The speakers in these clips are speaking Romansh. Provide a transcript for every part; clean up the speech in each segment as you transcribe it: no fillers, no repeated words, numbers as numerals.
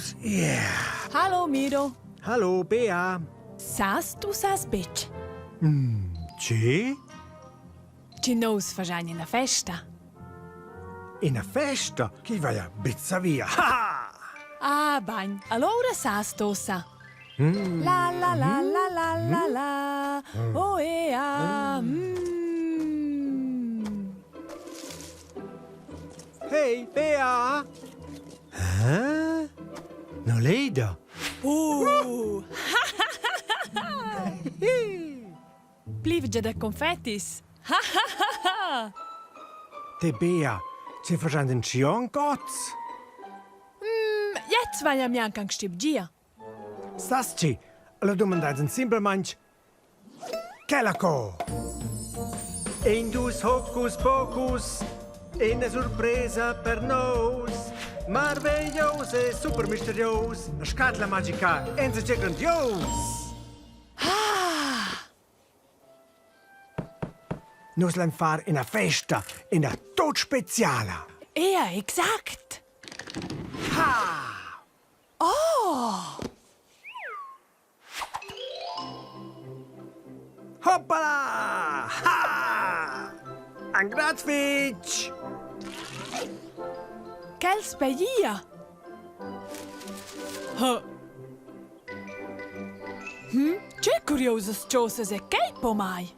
dus, yeah. Hallo Miro. Hallo Bea. Sas tu sas betg? Mm, tge? Chi nous fagian ina festa. Ina festa? Chi vaia bizza via. Ha! Ah, bagn, allora sas tossa. Mm. La la la la la la la. Mm. Oh e ah. Mm. Hey, Bea! Hä? No leida! Uh! Plievgia da confettis! Te Bea, ce faschan den Schion gots? Mm, jetzt vai ja mianc anc stibgia. Sast chi? Allora dumandais simplamaing Quella co! Ein dus hocus pocus, ina surpresa per nous. Marveglios e super misterios, la scatla magica enzatgei grandios. Ah! Nus lein far ina festa, ina tut speciala. Ea, exact. Ha! Oh! Hoppala! Ha! Engraz fetg! Quel speglia! Ha! Hm, che curiosas chosas è quei pomai?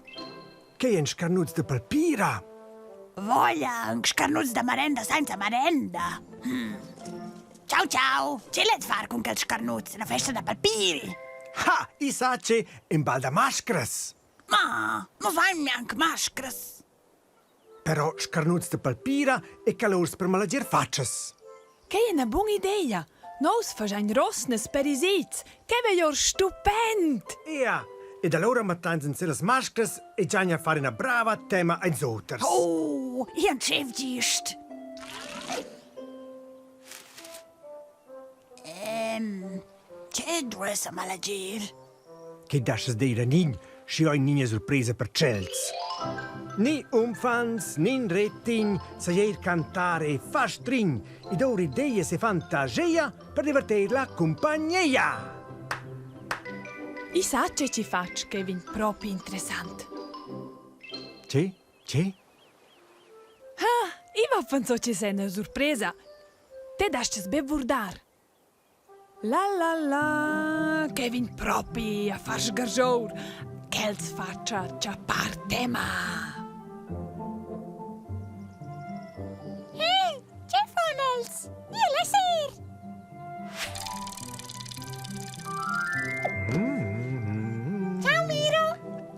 Quei ein scarnuts de palpira! Voglia, anc scarnuts da marenda senza marenda. Hm. Ciao ciao, ce lez far cun quels scarnuts, la festa da palpiri? Ha, i sa che in bal da mascras. Ma, mo vain gnanc mascras. Però scarnuts da palpira e calurs per malagiar fatschas. Quei è una buna idea. Nous fagein rosnas per ils its. Che veglior stupend! Ea, ed allora metteins in las mascras e giagn a far ina brava tema als oters. Oh, io tschev gist. Ehm, che duess malagir? Che daschas dir a nin, schi ho nina surpresa per tschels. Ni umfants, nin retin, sa eir cantar e far strign, ed our ideias e fantageia per diverter la cumpagneia. I sa che ci facc che vegn propi interessant. Che? Che? Ah, i va pensò che sei una sorpresa. Te dastes be vurdar. La la la, che vegn propi a far sgargior, ch'els fatscha tschappar tema. Hey, che fan els? Io la ser! Ciao Miro!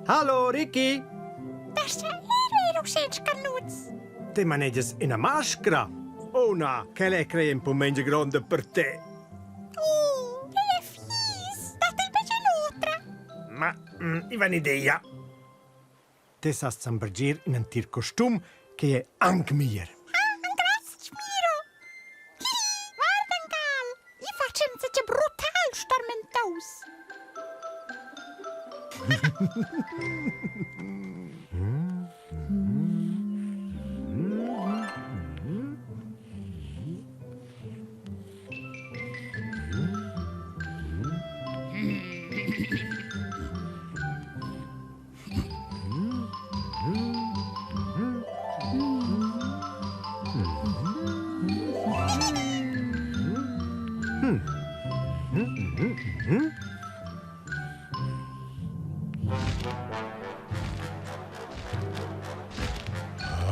Hallo Ricky! Das è ero senza canuts. Te manegias ina mascra? Oh na, quella è crei un po' meglio gronda per te. Oh, è fiss! Dat il invece l'otra! Ma, mm, i va un'idea. Te sast zambergir in entir costum che è anc meglier. Ah, grazie, Miro! Guarda cal! I facem ce brutal starmentaus!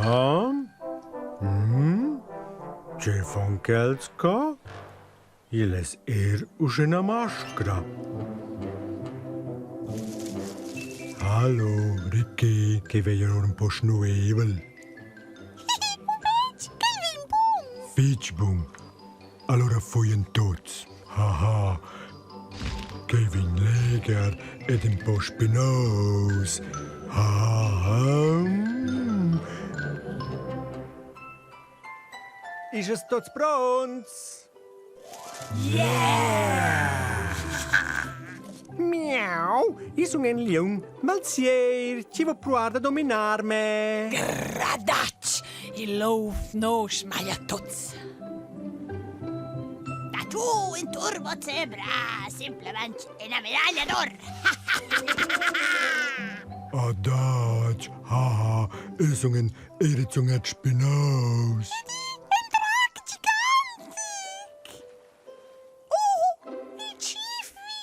Ah? Mm? Che fan quels qua? Igl es eir uschè üna mascra. Hallo, Ricky, che veglia ün po schnueivel. Betg, quel vegn bun. Fich bun. Allora fuien tuts. Haha. Quei vegn leger ed ün po spinous. Ha, mm. Ischas tots pronts? Yeah! Miau, io sun en liun, malsier, ci vo pruar da dominar me. Gradac! Il louf no schmaia tots. Dat. Tu in turbo zebra, simplemente ina medaglia d'or. Adatg, haha, eu sun in erizun et spinaus. In drac gigantic! Oh, il tschifi!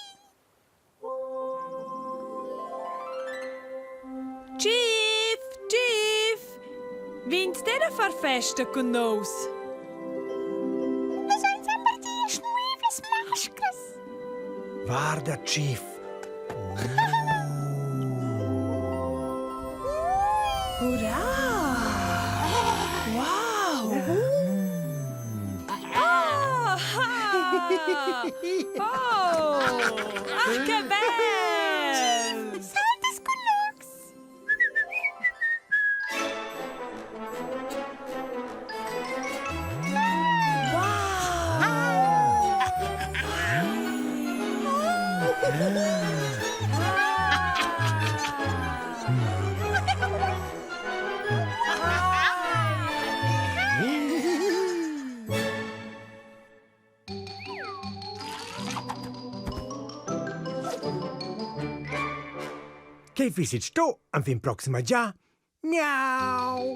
Chief, Chief! Vegns te da far festa cun nus? Nus vein sempre tias nuevas mascras. Guarda, Chief! Hurra! Wow! Ah! Oh! Ach, che bel! Saltas cun nus! Che fiss sto, enfin proxima già. Miau!